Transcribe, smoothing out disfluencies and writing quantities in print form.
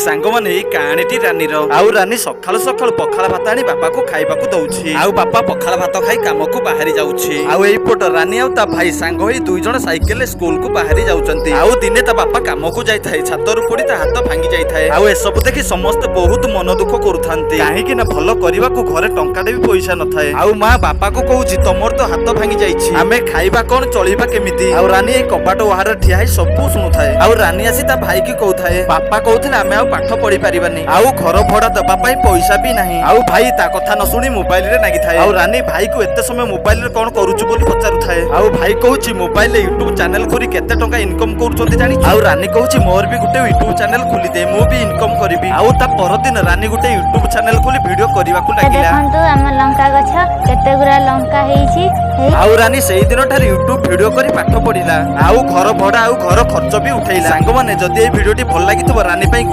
ସାଙ୍ଗମାନେ, ଏଇ କାହାଣୀଟି ରାନୀର। ଆଉ ରାନୀ ସକାଳୁ ସକାଳୁ ପଖାଳ ଭାତ ଆଣି ବାପାକୁ ଖାଇବାକୁ ଦଉଛି। ଆଉ ବାପା ପଖାଳ ଭାତ ଖାଇ କାମକୁ ବାହାରି ଯାଉଛି। ଆଉ ଏଇପଟ ରାନୀ ଆଉ ତା ଭାଇ ସାଙ୍ଗ ହେଇ 2 ଜଣ ସାଇକେଲରେ ସ୍କୁଲକୁ ବାହାରି ଯାଉଛନ୍ତି। ଆଉ ଦିନେ ତା ବାପା କାମକୁ ଯାଇଥାଏ, ଛାତରୁ ପଡି ତା ହାତ ଭାଙ୍ଗି ଯାଇଥାଏ। ଆଉ ଏସବୁ ଦେଖି ସମସ୍ତେ ବହୁତ ମନ ଦୁଃଖ କରୁଥାନ୍ତି, କାହିଁକି ନା ଭଲ କରିବାକୁ ଘରେ ଟଙ୍କାଟେ ବି ପଇସା ନଥାଏ। ଆଉ ମା ବାପାକୁ କହୁଛି, "ତମର ତ ହାତ ଭାଙ୍ଗି ଯାଇଛି, ଆମେ ଖାଇବା କଣ, ଚଳିବା କେମିତି?" ଆଉ ରାନୀ ଏଇ କବାଟ ବାହାରେ ଠିଆ ହେଇ ସବୁ ଶୁଣୁଥାଏ। ଆଉ ରାନୀ ଆସି ତା ଭାଇକି କହୁଥାଏ, "ବାପା କହୁଥିଲେ ଆମେ ଆଉ ପାଠ ପଢି ପାରିବାନି, ଆଉ ଘର ଭଡା ଦେବା ପାଇଁ ପଇସା ବି ନାହିଁ।" ଆଉ ଭାଇ ତା କଥା ନ ଶୁଣି ମୋବାଇଲରେ ନାଗିଥାଏ। ଆଉ ରାନୀ ଭାଇକୁ ଏତେ ସମୟ ମୋବାଇଲରେ କଣ କରୁଛୁ ବୋଲି ପଚାରୁଥାଏ। ଆଉ ଭାଇ କହୁଛି, "ମୋବାଇଲରେ ୟୁଟ୍ୟୁବ ଚ୍ୟାନେଲ ଖୋଲି କେତେ ଟଙ୍କା ଇନକମ କରୁଛନ୍ତି ଜାଣିଛୁ?" ଆଉ ରାନୀ କହୁଛି, "ମୋର ବି ଗୋଟେ ୟୁଟ୍ୟୁବ ଚ୍ୟାନେଲ ଖୋଲିଦେ, ମୁଁ ବି ଇନକମ କରିବି।" ଆଉ ତା ପରଦିନ ରାନୀ ଗୋଟେ ୟୁଟ୍ୟୁବ ଚ୍ୟାନେଲ ଖୋଲି ଭିଡିଓ କରିବାକୁ ଲାଗିଲା। ଦେଖନ୍ତୁ, ଆମ ଲଙ୍କା ଗଛ କେତେ ଗୁଡ଼ା ଲଙ୍କା ହେଇଛି ଆଉ ରାନୀ ସେଇ ଦିନ ଠାରୁ ୟୁଟ୍ୟୁବ ଭିଡିଓ କରି ପାଠ ପଢିଲା, ଆଉ ଘର ଭଡା ଆଉ ଘର ଖର୍ଚ୍ଚ ବି ଉଠେଇଲା। ସାଙ୍ଗମାନେ, ଯଦି ଏଇ ଭିଡିଓଟି ଭଲ ଲାଗିଥିବ, ରାନୀ ପାଇଁ